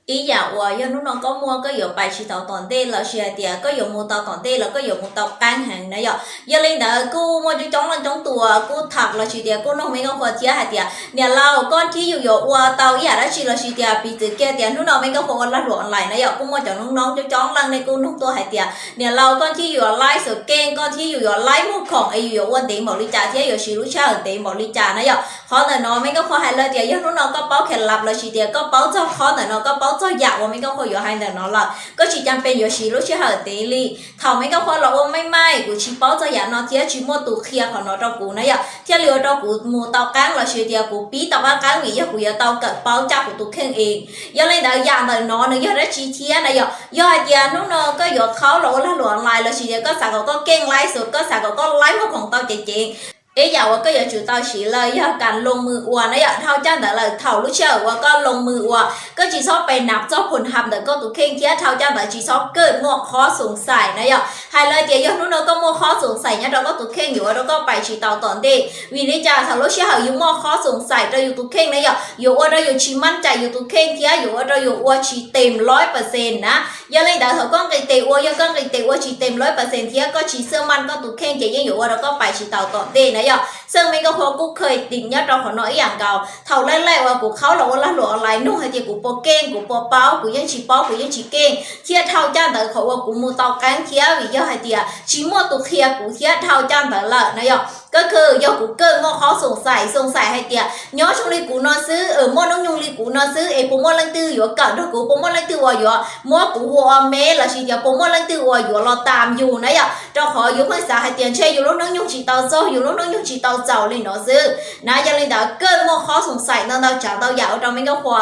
Ib yam uas yog hnub no koj muaj koj yuav pais tsis tau tom ntej lossis hais tias koj yuav mus tau tom ntej los koj yuav mus tau qeeb heev na yom. Yog li ntawd kuj muaj coob coob leej coob tus kuj tham lossis tias kuj nug me nkauj Qhua thiab hais tias niam laus, koj thiab yus yuav ua tau ib yam dab tsi lossis tias piv txwv kiag tias hnub no me nkauj Qhua ua lag luam online na yom, kuj muaj cov noob noob coob coob leej nej kuj nug tuaj hais tias niam laus, koj thiab yus yuav laib xus keej, koj thiab yus yuav laib muag khoom es yus yuav ua ntev npaum li cas thiab yuav siv lub sij hawm ntev npaum li cas na yom. Qhov ntawm no me nkauj Qhua hais lawm tias yog hnub no koj paub khev lab lossis tias koj paub txog qhov ntawm no, koj paub txog yam uas me nkauj Qhua yuav hais ntawm no lawm, koj tsis cam pes yuav siv lub sij hawm ntev li. Thaum me nkauj Qhua los ua maij maij kuv tsis paub txog yam no thiab tsis muaj tus qhia qhov no rau kuv na yom, thiaj li ua rau kuv mus tau qeeb lossis tias kuv pib tau qab qeeb vim yog kuv yuav tau kawm paub caj kuv tus kheej es. Yog li ntawd yam ntawm no nws yog dab tsi thiab na yom? Yog hais tias hnub no koj yuav qhaub los ua lag luam online lossis tias koj xav kom koj keej laib xus, koj xav kom koj laib muag khoom tau ceev ceev, ib yam uas koj yuav tsum tau siv lawm yog kas loo mws ua na yom. Dhau caj ntawd lawm thaum lub sij hawm uas koj loo mws ua, koj tsis txhob pes nam txoj phoo ham ntawm koj tus kheej thiab dhau caj ntawd tsis txhob kawg muaj qhov xoom xaim na yom. Hais lawm tias yog hnub no koj muaj qhov xoom xaim nyob rau koj tus kheej yuav ua rau koj pais tsis tau tom ntej. Vim li cas? Thaum lub sij hawm yus muaj qhov xoom xaim rau yus tus kheej na yom, yuav ua rau yus tsis maj cai yus tus kheej thiab yuav ua rau yus ua tsis tes lawm percent na. Yog li ntawd thaum koj nqis tes ua, yog koj nqis tes ua tsis tes lawm percent thiab koj tsis xwm maj koj tus kheej ces yeej yuav ua rau koj pais tsis tau tom ntej na yom. Xeeb me nkauj Qhua kuj kheev tim nyob rau qhov no ib yam nkaus. Thaum lej lej uas kuv qhaub los ua lag luam online nug hais tias kuv puas keej, kuv puas paub, kuv yeej tsis paub, kuv yeej tsis keej thiab dhau caj ntawd qhov uas kuv mus tau qeeb thiab vim yog hais tias tsis muaj tus qhia kuv thiab dhau caj ntawd lawm na yom. Koj kheev yog kuv kawg muaj qhov xoom xaim, xoom xaim hais tias nyob zoo li kuv no xwb, muaj noob nyoog li kuv no xwb es puas muaj leej twg yuav kawm nrog kuv, puas muaj leej twg uas yuav muab kuv hu ua me lossis tias puas muaj leej twg uas yuav los tam yus na yom. Rau qhov yus pheej xav hais tias ntshe yus lub noob nyoog tsis tau txaus, yus lub noob nyoog tsis tau txaus li no xwb na. Yog li ntawd kawg muaj qhov xoom xaim ntau ntau tsav ntau yam ua rau me nkauj Qhua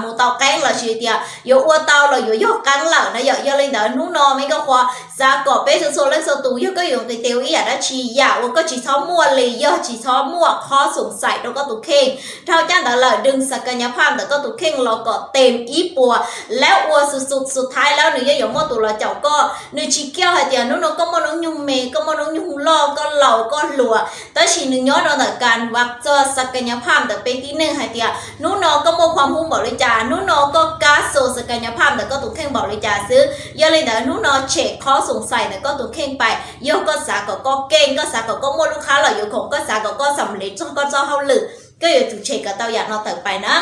mus tau qeeb lossis tias yuav ua tau los yuav yog qeeb lawm na yom. Yog li ntawd hnub no me nkauj Qhua xav kom peb txhua txhua leej txhua tus yog koj yuav nqis tes ua ib yam dab tsi yam uas koj tsis txhob muaj li yog tsis txhob muaj qhov xoom xaim rau koj tus kheej. Dhau caj ntawd lawm dwm xas kas nyas phaj ntawm koj tus kheej los kom tes ib puas, lawv ua xus xus xus thaib lawm nws yeej yuav muaj tus los caum koj. Nws tsis kiaj hais tias hnub no koj muaj noob nyoog me, koj muaj noob nyoog loj, koj laus koj hluas, tab sis nws nyob rau ntawm kas vas txog xas kas nyas phaj ntawm peb tib neeg hais tias hnub no koj muaj khua hub npaum li cas, hnub no koj kab xus xas kas nyas phaj ntawm koj tus kheej npaum li cas xwb. Yog li ntawd hnub no tshem qhov xoom xaim ntawm koj tus kheej pais, yog koj xav kom koj keej, koj xav kom koj muaj lub qhab los yuav khoom, koj xav kom koj xam lev txog koj txoj hauj lwm, koj yuav tsum tshem kom tau yam no tawm pais na.